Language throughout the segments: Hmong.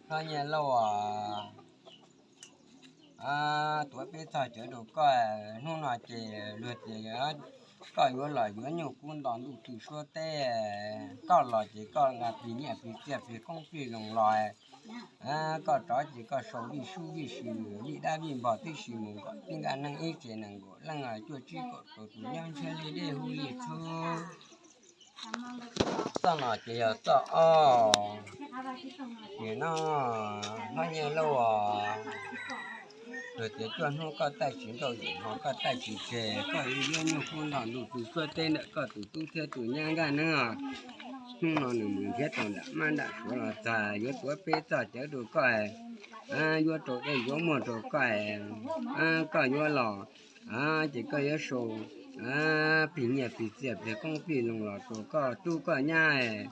Hlob Nyiaj Lauj, tuav peb txog cawv rau koj, hnub no ces luag tias koj yuav los yuav nyuj kub nto ntuj twm suab teb, koj los ces koj nqa plig nyiaj plig txiaj plig qoob plig loo los, koj rov ces koj sau vij sub vij sw, vij dab vij npog tib si mus kom tib nkag neeg ib tsev nees nkaum leej cuaj tsib kaum tau tus nyob ntshiab li dej huj li txhub. Txoj no ces yog txoj ob. Nim no Hlob Nyiaj Lauj, luag tias cuaj hnub koj taij tsis nrauj, yim hmo koj taij tsis tseg, koj yuav nyuj kub nto ntuj twm suab teb ntawm koj tus tub thiab tus nyab nkaj neeb os. Hnub no nws mus nrhiav tau nram mab nram suav los txog yuav tuav peb txog cawv rau koj, yuav rau dej ntxuav muag rau koj, koj yuav los ces koj yuav sau plig nyiaj plig txiaj plig qoob plig loo los rau koj tub koj nyab.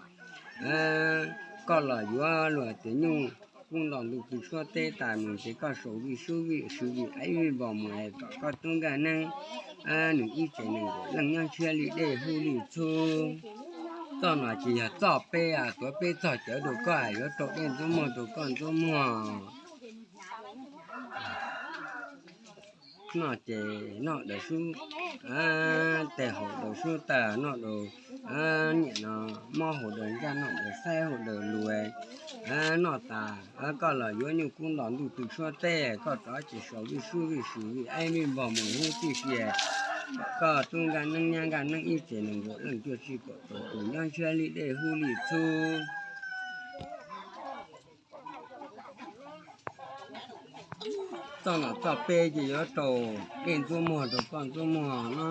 Koj los yuav luag tias nyuj kub nto ntuj twm suab teb tas mus ces koj sau vij sub vij sw vij aib vij npog mus es kom koj tub nkaj neeb nws ib tsev nees nkaum leej nyob ntshiab li dej huj li txhub. Txoj no ces yog txoj peb, tuav peb txog cawv rau koj, yuav rau dej ntxuav muag rau koj ntxuav muag. Noj ces noj daws sub tes haus daws sub taw, noj daws niam no mob haus daws ntsaj, noj daws xaib haus daws luv, noj tas koj los yuav nyuj kub nto ntuj twm suab teb, koj rov ces sau vij sub vij sw vij aib vij npog mus huv tib si, koj tub nkaj neeb nyab nkaj neeb ib tsev nees nkaum leej cuaj tsib kaum tau tus nyob ntshiab li dej huj li txhub. Txoj no txoj peb ces yuav rau dej ntxuav muag rau koj ntxuav muag no.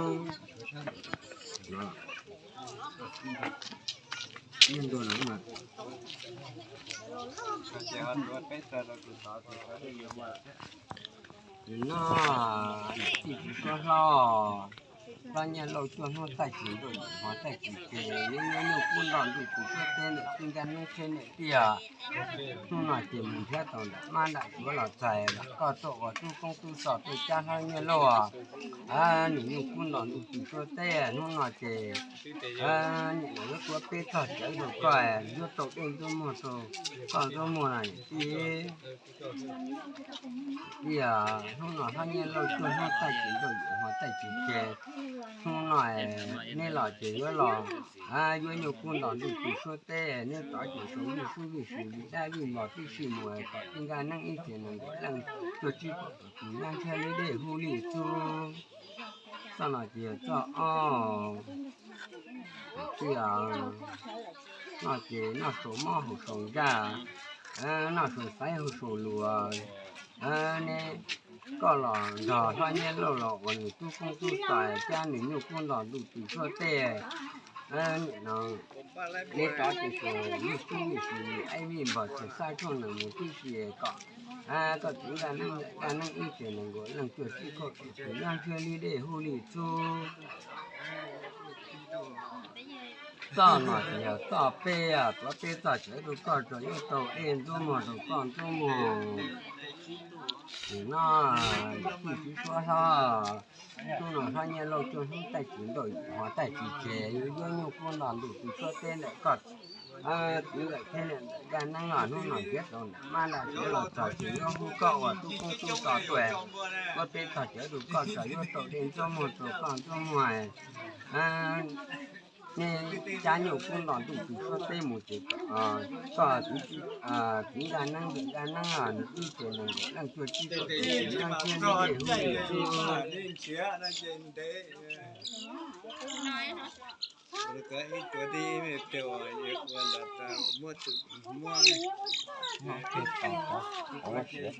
No, tij tsis suab hlob, Hlob Nyiaj Lauj cuaj hnub taij tsis nrauj, yim hmo taij tsis tseg, yuav nyuj kub nto ntuj twm suab teb ntawm tij nkaj neeb tsheb niam tiag. Hnub no ces mus nrhiav tau nram mab nram suav los txog, koj tuaj ua tub koob tub xov tuaj cab Hlob Nyiaj Lauj, nws nyuj kub nto ntuj twm suab teb. Hnub no ces niam no yuav tuav peb txog cawv rau koj, yuav rau dej ntxuav muag rau koj ntxuav muag no niam tij. Tij, hnub no Hlob Nyiaj Lauj cuaj hnub taij tsis nrauj, yim hmo taij tsis tseg. Hnub no neb los ces yuav los yuav nyuj kub nto ntuj twm suab teb, neb rov ces sau vij sub vij sw vij dab vij npog tib si mus kom tij nkaj neeb ib tsev nees nkaum leej cuaj tsib kaum tau tus nyob ntshiab li dej huj li txhub. Txoj no ces yog txoj ob. Tij, noj ces noj sau mob haus sau ntsaj, noj sau xaiv haus sau luv. Neb, koj los nrog Hlob Nyiaj Lauj los ua nws tub koob tub xov cab nws nyuj kub nto ntuj twm suab teb. Nim no neb rov ces sau vij sub vij sw vij aib vij npog tsis xab tshuaj nees mus tib si kom koj tij nkaj neeb nkaj neeb ib tsev nees nkaum leej cuaj tsib kaum tau tus nyob ntshiab li dej huj li txhub. Txoj no ces yog txoj peb, tuav peb txog cawv rau koj tso, yuav rau dej ntxuav muag rau koj ntxuav muag. Nim no tij tsis suab hlob, hnub no Hlob Nyiaj Lauj cuaj hnub taij tsis nrauj, yim hmo taij tsis tseg, yuav nyuj kub nto ntuj twm suab teb ntawm koj tij nkaj thiab niam ntawm nkaj neeb los hnub no nrhiav tau nram mab nram suav los txog ces yuav hu koj ua tub koob tub xov tuaj, tuav peb txog cawv rau koj tso, yuav rau dej ntxuav muag rau koj ntxuav muag. Neb cab nyuj kub nto ntuj twm suab teb mus ces koj tij nkaj neeb nkaj neeb nws ib tsev nees nkaum leej cuaj tsib kaum tau tus nyob ntshiab li dej huj li txhub.